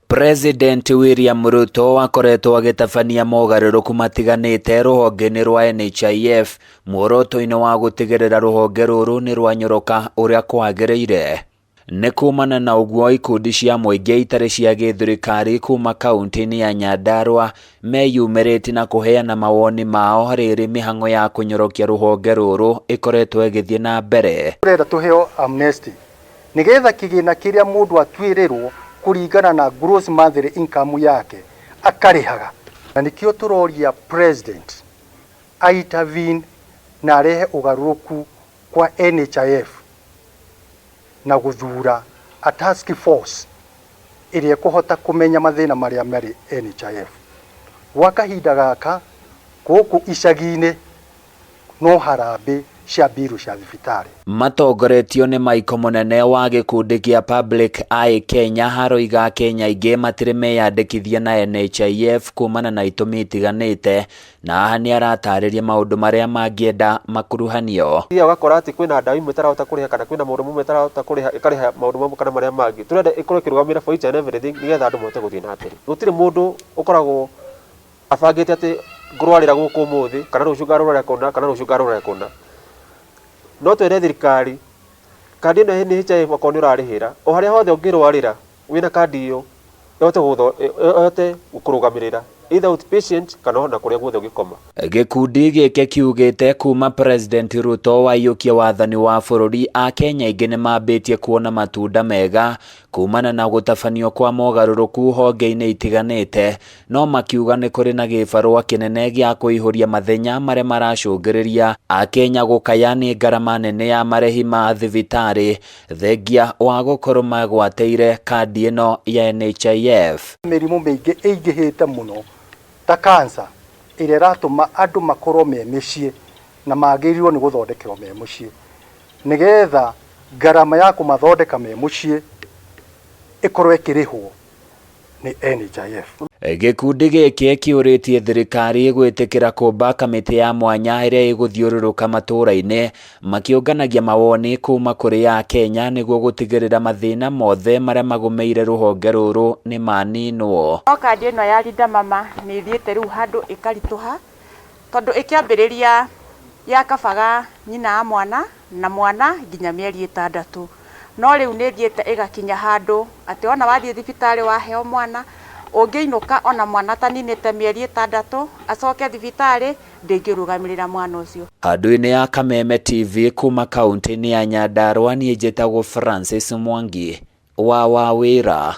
President William Ruto akoretwo agĩtabania mogarũrũku matiganĩte rũhonge-inĩ rwa NHIF muoroto-inĩ wa gũtigĩrĩra rũhonge rũrũ nĩ rwanyoroka ũrĩa kwagĩrĩire. Nĩ kumana na ũguo ikundi cia mũingĩ itarĩ cia gĩthirikari kuma kaunti-inĩ ya Nyandarua meyumĩrĩtie na kũheana mawoni mao rĩrĩ mĩhang'o ya kũnyorokia rũhonge rũrũ ĩkoretwo ĩgĩthiĩ na mbere. Tũrenda tũheo amnesty nĩgetha kĩgĩna kĩrĩa mũndũ atuĩrĩrwo kũringana na gross monthly income yake akarĩhaga, na nĩkĩo tũroria president a intervene na arehe ũgarũrũku kwa NHIF na gũthura a task force ĩrĩa ĩkũhota kũmenya mathĩna marĩa marĩ NHIF. Gwa kahinda gaka gũkũ icagi-inĩ no harambĩ cia mbiru cia thibitarĩ. Matongoretio nĩ Michael mũnene wa gĩkundi kĩa Public Eye Kenya aroiga Akenya aingĩ matirĩ meyandĩkithia na NHIF kumana na itũmi itiganĩte, na haha nĩ aratarĩria maũndũ marĩa mangĩenda makuruhanio. Thiaga ũgakora atĩ kwĩna ndawa imwe ĩtarahota kũrĩha kana kwĩna maũndũ mamwe ĩtarahota kũrĩha, ĩkarĩha maũndũ mamwe kana marĩa mangĩ. Tũrenda ĩkorwo ĩkĩrũgamĩrĩra for each and everything nĩgetha andũ mahote gũthiĩ na mbere. Gũtirĩ mũndũ ũkoragwo abangĩte atĩ ngũrwarĩra gũkũ ũmũthĩ kana rũciũ ngarwarĩra kũna kana rũciũ ngarwarĩra kũna. No twĩre thirikari kandi ĩno ya NHIF okorwo nĩ ũrarĩhĩra, o harĩa hothe ũngĩrwarĩra wĩna kandi ĩyo ĩhote gũkũrũgamĩrĩra either outpatient kana ona kũrĩa guothe ũngĩkoma. Gĩkundi gĩkĩ kiugĩte kuma President Ruto waiyũkia wathani wa bũrũri, Akenya aingĩ nĩmambĩtie kuona matunda mega kumana na gũtabanio kwa mogarũrũku honge-inĩ itiganĩte, no makiuga nĩ kũrĩ na gĩbarũa kĩnene gĩa kũihũria mathenya marĩa maracũngĩrĩria Akenya gũkaya nĩ ngarama nene ya marĩhi ma thibitarĩ thengia wa gũkorwo magwatĩire kandi ĩno ya NHIF. Mĩrimũ mĩingĩ ĩingĩhĩte mũno ta cancer ĩrĩa ĩratũma andũ makorwo me mĩciĩ na magĩrĩirwo nĩ gũthondekerwo me mũciĩ nĩgetha ngarama ya kũmathondeka me mũciĩ ĩkorwo ĩkĩrĩhwo nĩ NHIF. Gĩkundi gĩkĩ kĩũrĩtie thirikari gwĩtĩkĩra kũmba kamĩtĩ ya mwanya ĩrĩa ĩgũthiũrũrũka matũũra-inĩ makĩũnganagia mawoni kuma kũrĩ Akenya nĩguo gũtigĩrĩra mathĩna mothe marĩa magũmĩire rũhonge rũrũ nĩ maninwo. No kandi ĩno ya Linda Mama nĩ ĩthiĩte rĩu handũ ĩkaritũha tondũ ĩkĩambĩrĩria yakabaga nyina wa mwana na mwana nginya mĩeri 6, no rĩu nĩ ĩthiĩte ĩgakinya handũ atĩ ona wathiĩ thibitarĩ waheo mwana ũngĩinũka ona mwana ataninĩte mĩeri 6 acoke thibitarĩ ndĩngĩrũgamĩrĩra mwana ũcio. Handũ-inĩ ya Kameme TV kuma kaunti-inĩ ya Nyandarua, niĩ njĩtagwo Francis Mwangi wa Wawĩra.